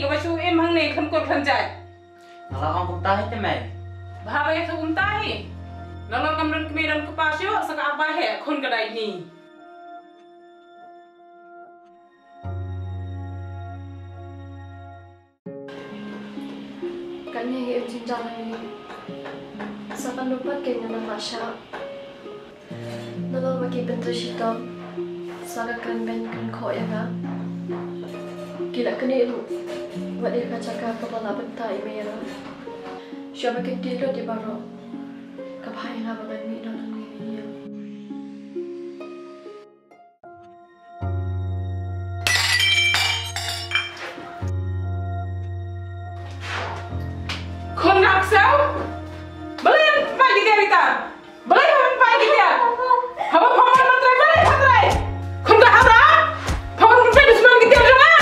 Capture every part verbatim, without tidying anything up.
Kaba shu im hangne khlem kut khlem jait. Nga la ong kumta hi te mei. Bha ba ïathuh kumta hi. Nalor kam don kmie don kpa shuh sa ka ap ba heh khun ka dai ni. Kane hi im jingjang hangne. Sa katno pat kein ngan nang mah shah. Nalor ba ki pyntrei shitom sa ka kren beiñ kren khoh ïa nga. Ki la knieh ruh wat ïa ka jaka kaba la bynta i mei ïa nga. Shuwa ba kin tied lut ïa baroh, ka bha ïa nga ba ngan mih noh hangne na ïing. Khun ka ksew. Balei ym pynpaw ki tiar ita? Balei ym pynpaw ki tiar? Haba pha mon ban trei, balei pha trei? Khun ka haram. Pha mon ban trei dusmon ki tiar jong nga.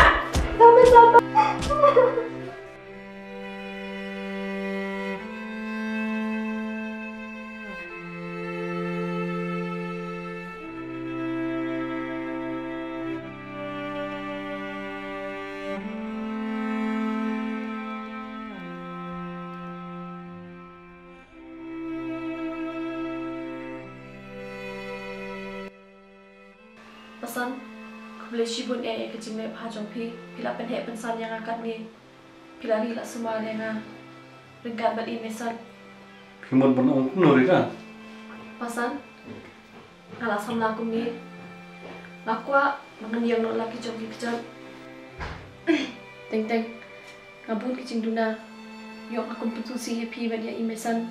Pasan, khublei shibun eh ïa ka jingleh bha jong phi, phi la pynheh pynsan ïa nga katne. Phi la ri la sumar ïa nga ryngkat bad i Mei San. Phi mut ban ong kumno Rita? Pasan, nga la samla kumne. Nga kwah ba ngan ïeng noh la ki jong ki kjat. Teng teng, nga bun ki jingduna. Ïoh nga kum pynsngewsih ïa phi bad ïa i Mei San.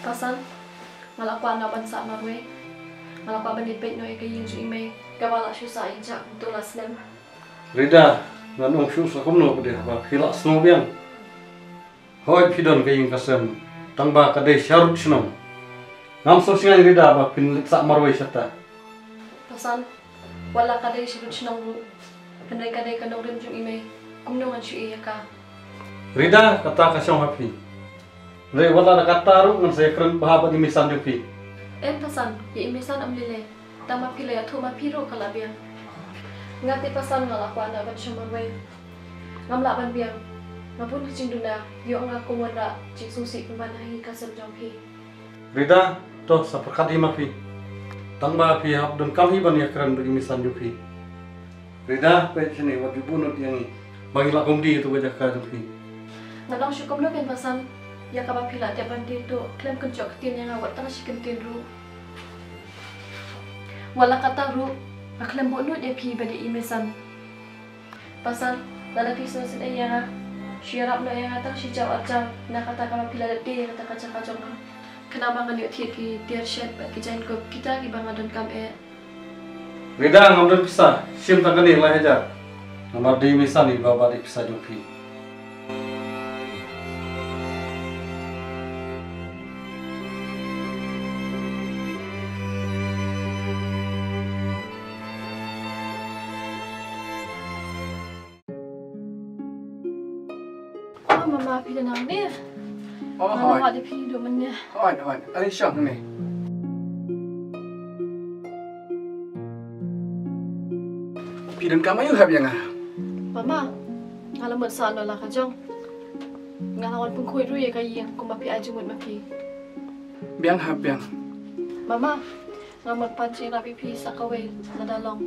Pasan, nga la kwah noh ban sah marwei. Nga la kwah ban ïa peit noh ïa ka ïing jong i mei kaba la shu sah ïa nga kumto la snem. Rita, ngan ong shuh sa kumno pat de ba phi la sngew biang. Hooid phi don ka ïing ka sem, tang ba ka dei sharud shnong. Ngam sngew shngaiñ Rita ba phin leit sah marwei shata. Pasan, wat la ka dei sharud shnong ruh, hynrei ka dei ka nongrim jong i mei, kumno ngan shu ïeh ïa ka? Rita, kata ka shong ha phi. Hynrei wat la da kata ruh ngan sa ïakren bha bad i Mei San jong phi. Em Pasan, ïa i Mei San ym lei lei. Tang ma phi la ïathuh ma phi ruh ka la biang. Nga te Pasan nga la kwah noh ban shong marwei. Ngam lah ban biang. Nga bun ki jingduna, ïoh nga kum wanrah jingsngewsih pynban ha ïing ka sem jong phi. Rita, to sa pyrkhat hi ma phi. Tang ba phi hap donkam hi ban ïakren bad i Mei San jong phi. Rita, peit shane wat ju bun nud ïa ngi. Ba ngi lah kumdih ïa tu ka jaka jong phi. Nga long shu kumno kein Pasan, ïa kaba phi lah dep ban die tu khlem kynjoh ktien ïa nga wat tang shi kyntien ruh. Wat la katta ruh, nga khlem buh nud ïa phi bad ïa i Mei San. Pasan, lada phi sngewsih ïa nga, shu ïarap noh ïa nga tang shi jaw ar jaw na kata kaba phi la dep die ïa kata ka jaka jong nga. Khnang ba ngan ïoh thied ki tiar shet bad ki jaiñkup kita kiba nga donkam eh. Rita, ngam don pisa, shim tang kane lai hajar. Namar dei i Mei San iba bat ïa pisa jong phi. Oh, mama, phi dang nang ne? Oh, nga hoi. Nang wad ïa phi duh mynne. Hoi, hoi. Ani shong ne. Phi donkam aiu hap ïa nga? Mama, nga la mut sah noh la ka jong. Nga la wan pynkhuid ruh ïa ka ïing kumba phi ai jingmut ma phi. Biang hap biang. Mama, nga mut pan jingïarap ïa phi sa kawei lada long.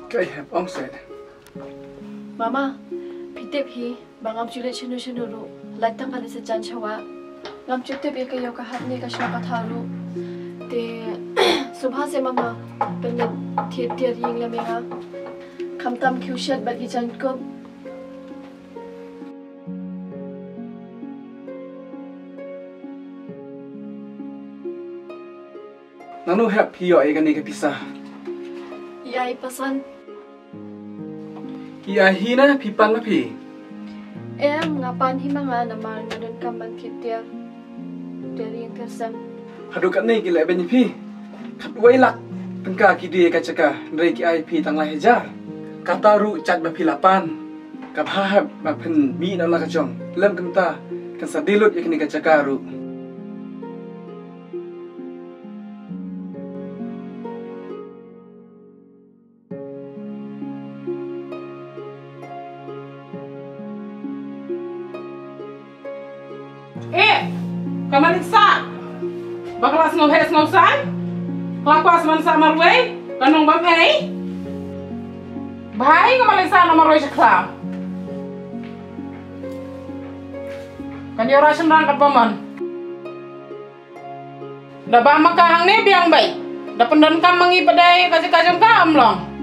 Kaei hap ong seh. Mama, phi tip hi ba ngam ju leit shano shano ruh, lait tang kane sa jan sha wah. Ngam ju tip ïa ka ïew ka hat ne ka shnong ka thaw ruh. Te sngewbha seh mama, pynleit thied tiar ïing lem ïa nga. Khamtam khiew shet bad ki jaiñkup. Nangno hep phi ïoh ïa kane ka pisa? Ïa i Pasan. Ïa hi na phi pan ma phi? Em, nga pan hi ma nga namar nga donkam ban thied tiar. Tiar ïing tiar sem. Haduh katne ki leh beiñ ïa phi. Khatwei lak tyngka ki die ka jaka, hynrei ki ai phi tang lai hajar. Kata ruh jait ba phi la pan. Ka bha hep ba phin mih na la ka jong. Lem kumta kan sa die lut ïa kane ka jaka ruh. Eh, ka malik sa. Ba ka la sngew heh sngew san. Ka la kwah sa ban sah marwei. Ka nong bam ei. Bha hi ka malik sa na marwei sha khlam. Kan ïoh rah shynrang katba mon. Da bam ma ka hangne biang beit. Da pyndonkam ma ngi pat de ka jaka jong ka, ym long.